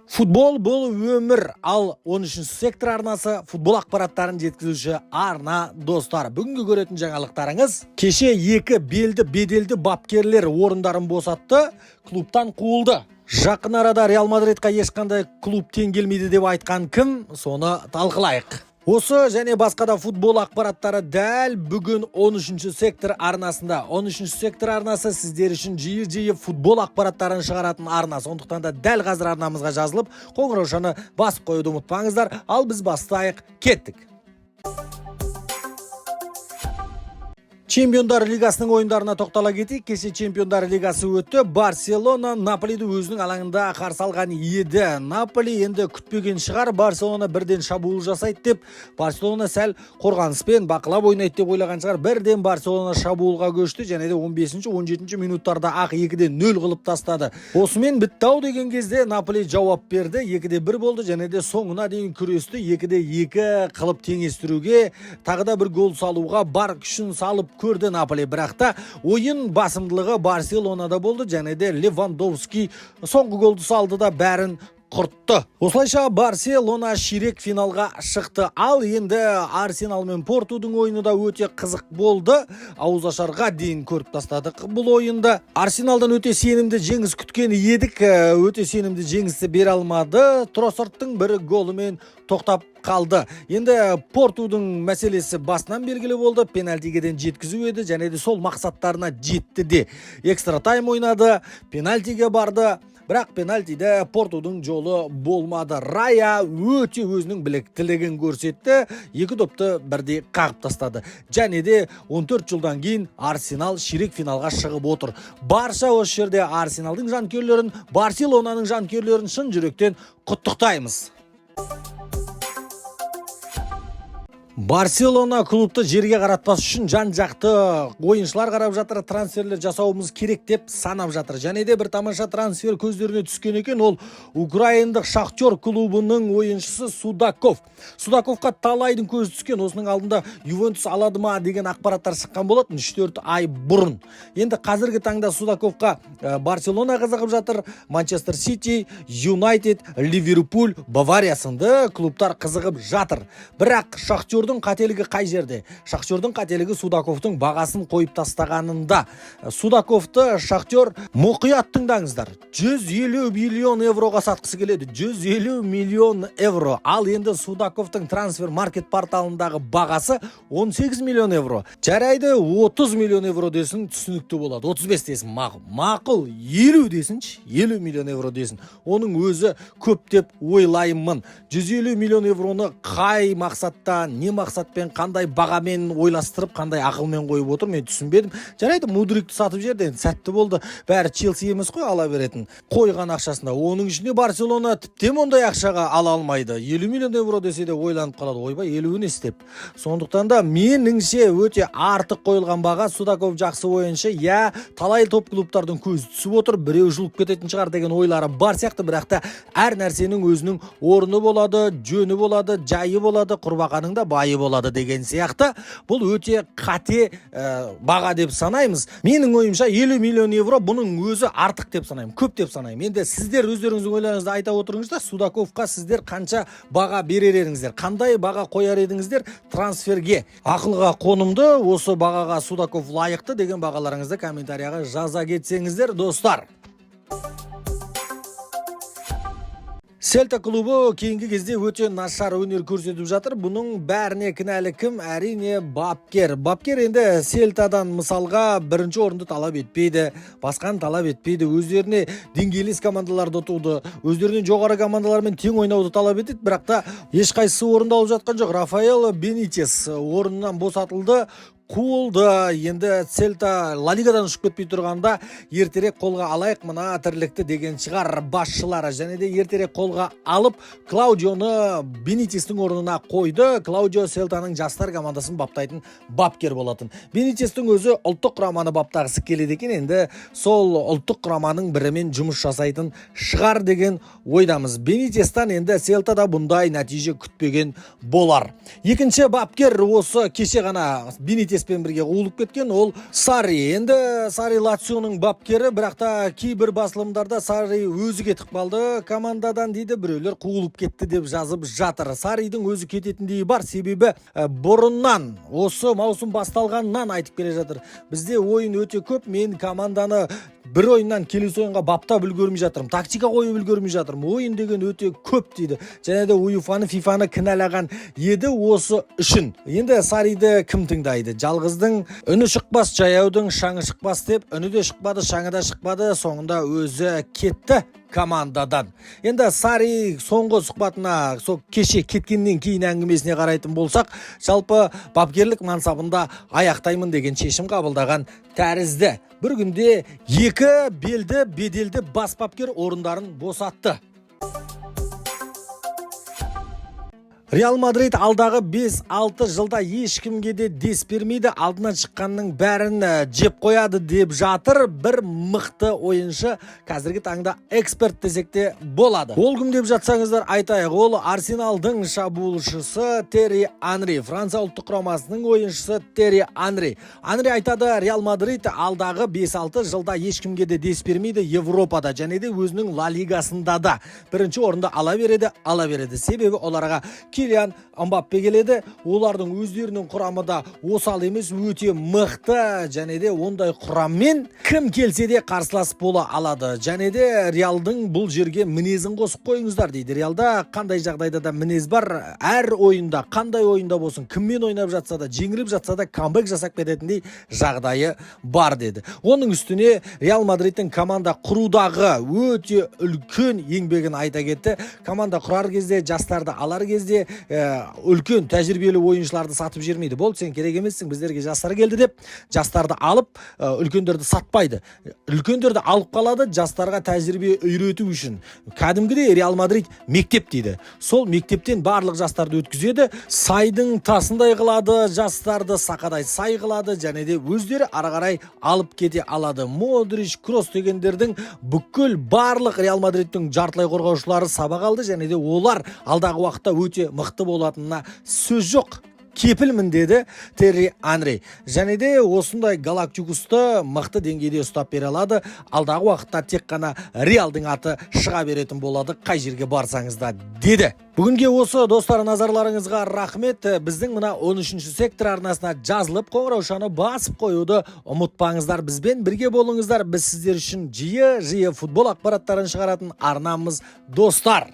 Футбол – бұл өмір, ал 13 сектор арнасы – футбол ақпараттарын жеткізуші арна. Достар, бүгінгі көретін жаңалықтарыңыз: кеше екі белді, беделді бапкерлер орындарын босатты, клубтан қуылды. Жақын арада Реал Мадридқа ешқандай клуб тең келмейді деп айтқан кім, соны талқылайық. Осы және басқа да футбол ақпараттары дәл бүгін 13 сектор арнасында. 13 сектор арнасы – сіздер үшін жиі-жиі футбол ақпараттарын шығаратын арна. Сондықтан да дәл қазір арнамызға жазылып, қоңыраушаны басып қоюды ұмытпаңыздар. Ал біз бастайық, кеттік. Чемпиондар лигасының ойындарына тоқтала кетейік. Кеше Чемпиондар лигасы өтті. Барселона Наполиді өзінің алаңында қарсы алған еді. Наполи енді күтпеген шығар, Барселона бірден шабуыл жасайды деп. Барселона сәл қорғаныспен бақылап ойнайды деп ойлаған шығар. Бірден Барселона шабуылға көшті және де 15-17 минуттарда ақ 2-де 0 қылып тастады. Осымен бітті ау деген кезде Наполи жауап берді. 2-де 1 болды және де соңына дейін күресті. 2-де 2 қылып теңестіруге, тағы да бір гол салуға бар күшін салып көрді Наполи, бірақ та ойын басымдылығы Барселонада болды және де Левандовский соңғы голды салды да, бәрін құртты. Осылайша Барселона ширек финалға шықты. Ал енді Арсенал мен Портудың ойыны да өте қызық болды. Ауыз ашарға дейін көріп тастадық бұл ойынды. Арсеналдан өте сенімді жеңіс күткен едік, өте сенімді жеңісті бере алмады. Троссардтың бір голымен тоқтап қалды. Енді Портудың мәселесі басынан белгілі болды. Пенальтиге дейін жеткізу еді және де сол мақсаттарына жетті де. Экстра тайм ойнады, пенальтиге барды. Бірақ пенальтиде Портудың жолы болмады. Рая өте өзінің біліктілігін көрсетті. Екі допты бірдей қағып тастады. Және де 14 жылдан кейін Арсенал ширек финалға шығып отыр. Барша осы жерде Арсеналдың жанкүйерлерін, Барселонаның жанкүйерлерін шын жүректен құттықтаймыз. Барселона клубты жерге қаратпас үшін жан-жақты ойыншылар қарап жатыр, трансферлер жасауымыз керек деп санап жатыр. Және де бір тамаша трансфер көздеріне түскен екен, ол украиндық Шахтер клубының ойыншысы Судаков. Судаковқа талайдың көзі түскен. Осының алдында Ювентус алады ма деген ақпараттар шыққан болатын 3-4 ай бұрын. Енді қазіргі таңда Судаковқа Барселона қызығып жатыр, Манчестер Сити, Юнайтед, Ливерпуль, Бавария сынды клубтар қызығып жатыр. Бірақ Шахтердің қателігі қай жерде? Шахтердің қателігі Судаковтың бағасын қойып тастағанында. Судаковты Шахтер, мұқият тыңдаңыздар, 150 миллион евроға сатқысы келеді. 150 миллион евро. Ал енді Судаковтың трансфер маркет порталындағы бағасы 18 миллион евро. Жарайды, 30 миллион евро десін, түсінікті болады. 35 десін, мақұл. Мақұл, 50 десінші, 50 миллион евро десін. Оның өзі көп деп ойлаймын. 150 миллион евроны қай мақсатта, не мақсатпен, қандай бағамен ойластырып, қандай ақылмен қойып отыр, мен түсінбедім. Жарайды, Мудрикті сатып жіберді, енді сәтті болды. Бәрі Челси емес қой ала беретін. Қойған ақшасында. Оның ішінде Барселона тіптен ондай ақшаға ала алмайды. 50 миллион евро десе де ойланып қалады. Ойбай, 50 не істеп. Сондықтан да меніңше, өте артық қойылған баға. Судаков жақсы ойыншы. Иә, талай топ клубтардың көзі түсіп отыр, біреу жұлып кететін шығар деген ойлары бар сияқты, бірақ та әр нәрсенің өзінің орны болады, жөні болады, жайы болады, құрбақаның да байы болады деген сияқты. Бұл өте қате баға деп санаймыз. Менің ойымша, 50 миллион евро бұның өзі артық деп санаймын, көп деп санаймын. Енді сіздер өздеріңіздің ойларыңызды айта отырыңыздар. Судаковқа сіздер қанша баға берер едіңіздер? Қандай баға қояр едіңіздер трансферге? Ақылға қонымды, осы бағаға Судаков лайықты деген бағаларыңызды комментарияға жаза кетсеңіздер, достар. Сельта клубы кейінгі кезде өте нашар өнер көрсетіп жатыр. Бұның бәріне кінәлі кім? Әрине, бапкер. Бапкер енді Сельтадан мысалға бірінші орынды талап етпейді, басқаны талап етпейді. Өздеріне деңгейлес командаларды ұтуды, өздерінен жоғары командалармен тең ойнауды талап етеді, бірақ та ешқайсысы орындалып жатқан жоқ. Рафаэл Бенитес орнынан босатылды, қуылды. Енді Сельта Ла Лигадан ұшып кетпей тұрғанда ертерек қолға алайық мына тірлікті деген шығар басшылары. Және де ертерек қолға алып, Клаудионы Бенитестің орнына қойды. Клаудио Сельтаның жастар командасын баптайтын бапкер болатын. Бенитестің өзі ұлттық құраманы баптағысы келеді екен. Енді сол ұлттық құраманың бірімен жұмыс жасайтын шығар деген ойдамыз. Бенитестан енді Селтада бұндай нәтиже күтпеген болар. Екінші бапкер осы кеше ғана Бенитес Бенитеспен бірге қуылып кеткен ол Сарри. Енді Сарри Лационың бапкері, бірақ та кейбір басылымдарда Сарри өзі кетіп қалды командадан дейді, біреулер қуылып кетті деп жазып жатыр. Сарридің өзі кететіндейі бар, себебі бұрыннан, осы маусым басталғаннан айтып келе жатыр: «Бізде ойын өте көп, мен команданы бір ойыннан келесі ойынға баптап үлгермей жатырмын, тактика қойып үлгермей жатырмын, ойын деген өте көп», – дейді. Және де УЕФАны, ФИФАны кінәлаған еді осы үшін. Енді Сарриді кім тыңдайды? Жалғыздың үні шықпас, жаяудың шаңы шықпас деп, үні де шықпады, шаңы да шықпады, соңында өзі кетті командадан. Енді Сарри соңғы сұхбатына, сол кеше кеткеннен кейін әңгімесіне қарайтын болсақ, жалпы бапкерлік мансабында аяқтаймын деген шешім қабылдаған тәрізді. Бір күнде екі белді, беделді бас бапкер орындарын босатты. Реал Мадрид алдағы 5-6 жылда ешкімге де дес бермейді, алдынан шыққанның бәрін жеп қояды деп жатыр бір мықты ойыншы, қазіргі таңда эксперт десек те болады. Ол кім деп жатсаңыздар, айтайық, ол Арсеналдың шабуылшысы Терри Анри, Франция ұлттық құрамасының ойыншысы Терри Анри. Анри айтады: Реал Мадрид алдағы 5-6 жылда ешкімге де дес бермейді Европада және де өзінің Ла Лигасында да бірінші орынды ала береді, ала береді. Себебі оларға Килиан Мбаппе келеді, олардың өздерінің құрамы да осал емес, өте мықты, және де ондай құраммен кім келсе де қарсылас бола алады. Және де Реалдың бұл жерге мінезін қосып қойыңыздар дейді. Реалда қандай жағдайда да мінез бар, әр ойында, қандай ойында болсын, кіммен ойнап жатса да, жеңіліп жатса да, камбэк жасап кететіндей жағдайы бар деді. Оның үстіне Реал Мадридтің команда құрудағы өте үлкен еңбегін айта кетті. Команда құрар кезде, жастарды алар кезде үлкен тәжірибелі ойыншыларды сатып жібермейді. Болды, сен керек емессің, біздерге жастар келді деп жастарды алып, үлкендерді сатпайды, үлкендерді алып қалады жастарға тәжірибе үйрету үшін. Кәдімгідей Реал Мадрид мектеп дейді. Сол мектептен барлық жастарды өткізеді, сайдың тасындай қылады жастарды, сақадай сай қылады және де өздері ары қарай алып кете алады. Модрич, Кросс дегендердің бүкіл барлық Реал Мадридтің жартылай қорғаушылары сабақ алды және де олар алдағы уақытта өте мықты болатынына сөз жоқ, кепілмін деді Терри Анри. Және де осындай галактикусты мықты деңгейде ұстап бере алады. Алдағы уақытта тек қана Реалдың аты шыға беретін болады қай жерге барсаңыз да деді. Бүгінге осы, достар, назарларыңызға рахмет. Біздің мына 13 сектор арнасына жазылып, қоңыраушаны басып қоюды ұмытпаңыздар. Бізбен бірге болыңыздар. Біз сіздер үшін жиі жиі футбол ақпараттарын шығаратын арнамыз, достар.